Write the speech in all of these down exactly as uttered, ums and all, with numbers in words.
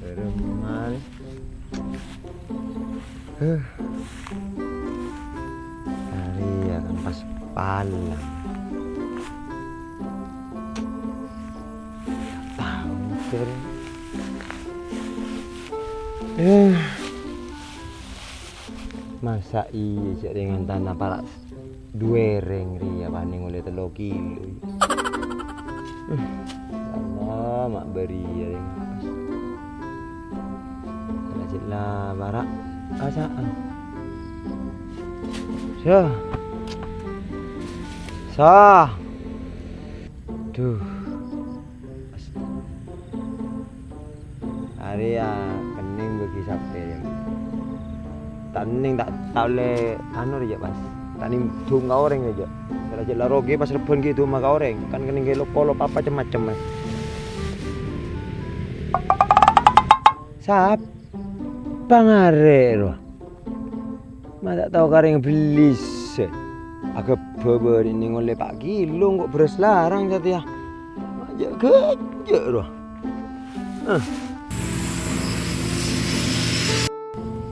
Bârâmma rè. Huh. Arèya kan pas palèng. Tangkèr. Eh. Masa' iyâ, jhâ' rèng tana para' duwâ' rèng rèya panèng ollè tello kilo, yâ. Eh, Allah, ma' bâriyâ rèng. Kala jhâ' la para' asa'an. Sah. Sah. Duh. Arèya kennèng bâgi sapè, yâ. Ta' ennèng, ta', ta' ollè anu rèya, pas. Ta' ennèng dum ka orèng rèya. Kala jhâ' la rogi pas rebbhân ghi' dum ka orèng. Kan kennèng ghi' lo-, polo apa cem-macem, yâ. Sapa ngarè' rowa? Ma' ta' tao karèng bellis. Aghâbây bâri' ennèng ollè pa' kilo engko' bherrâs larang satèya. Ma' jhâ' ghâjjhâ' rowa. Eh.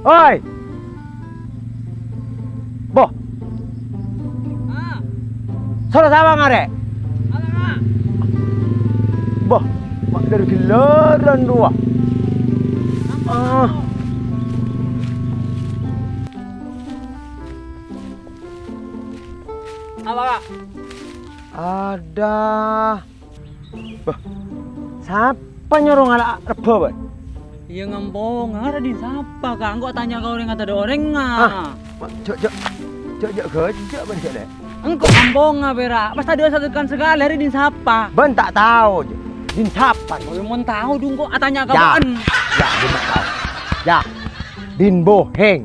Oi! Boh! Ah. Soro sapa ngarè'? Alang, ah. Boh, ma' ghellâ'-ghellâran rowa. Ah. Apa, Kak? Ada. Bâh, sapa nyoro ngala' rebbhâ, bâ? Iyâ, ngampong, arèya dhin sapa, Kak? Engko' atanya ka orèng, tadâ' orèngnga. Ah, ma-, jhâ', jhâ', jhâ', jhâ' ghâjjhâ', bân, jhâ', lè'. Engko' ngampong, bâ, ra. Pas tadâ' satekan sakalè, arèya dhin sapa? Bân ta' tao, jhâ'. Dhin sapa? Oh, mon tao, dhu, engko' atanya ka bâ'en. Yâ, dhin ta' tao. Yâ, dhin bohèng.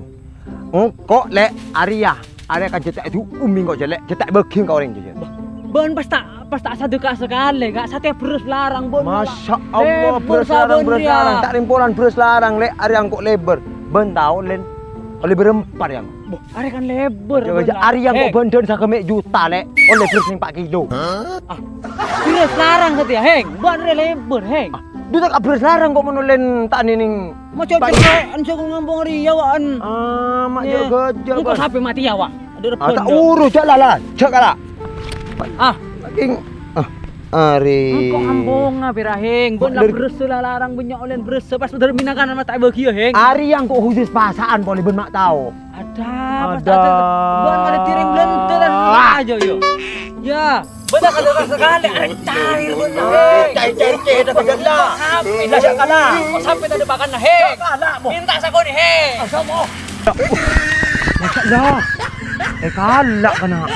Engko', lè', arèya. Arèya kan jhâ' ta' èdu'um engko', jhâ', lè'. Jhâ' ta' èbâghi ka orèng, jhâ'. Bâ, bâ'en pas ta', pas ta' sadhâka sakalè, Kak. Satèya bherrâs larang, bâ'en. Masya Allah, lèbâr bherrâs larang, sabâ'na bherrâs rèya. Larang. Ta' rèng polana bherrâs larang, lè'. Arèya engko' lèbâr. Bâ'en tao, lèn. Ollè bârâmpa rèya. Bâ, arèya kan lèbâr, jhâ', bâ'en, jhâ', Kak. Arèya engko' bâ'en dâ'en saghâmè' juta, lè'. Ollè bherrâs nèng pa' kilo. Ah, bherrâs larang satèya, Hèng. Bâ'en rèya lèbâr, Hèng. Ah, dhu ta' bherrâs larang engko' mon ollèn ta' nènèng. Ma' jhâ' jhâ' enjâ' ngampong rèya, wa'en. Ah, ma' jhâ' ghâjjhâ', engko' bân. Sapè matèya, wa'. Adhu, ah, ta' rebbhân, urus, jhâ' la, la. Jhâ' kala. Ah. Saking, ah, arè. Engko' ampongnga, Bhira, Hèng. Bân la bherrâs la larang bânnya' ollèn bherrâs. Pas dhâri minangka ma' ta' èbâghiyâ, Hèng. Arèya engko' khusus pasa'an polè bân ma' tao. Ada, pas ada. Ada. Bân malè dhâreng blenteran. Ah. Aja, yo. Ya. Bâ'na kadhâ' sakalè, arè cair bâ'na. Cair-cair, cair, dah, dah, dah. Sampai, dah, sakala. Sampai tadi makan, he. Sakala, mo. Minta sakone, he. Ah, sama. Masya Allah. Eh, kala' kana'.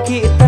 Kita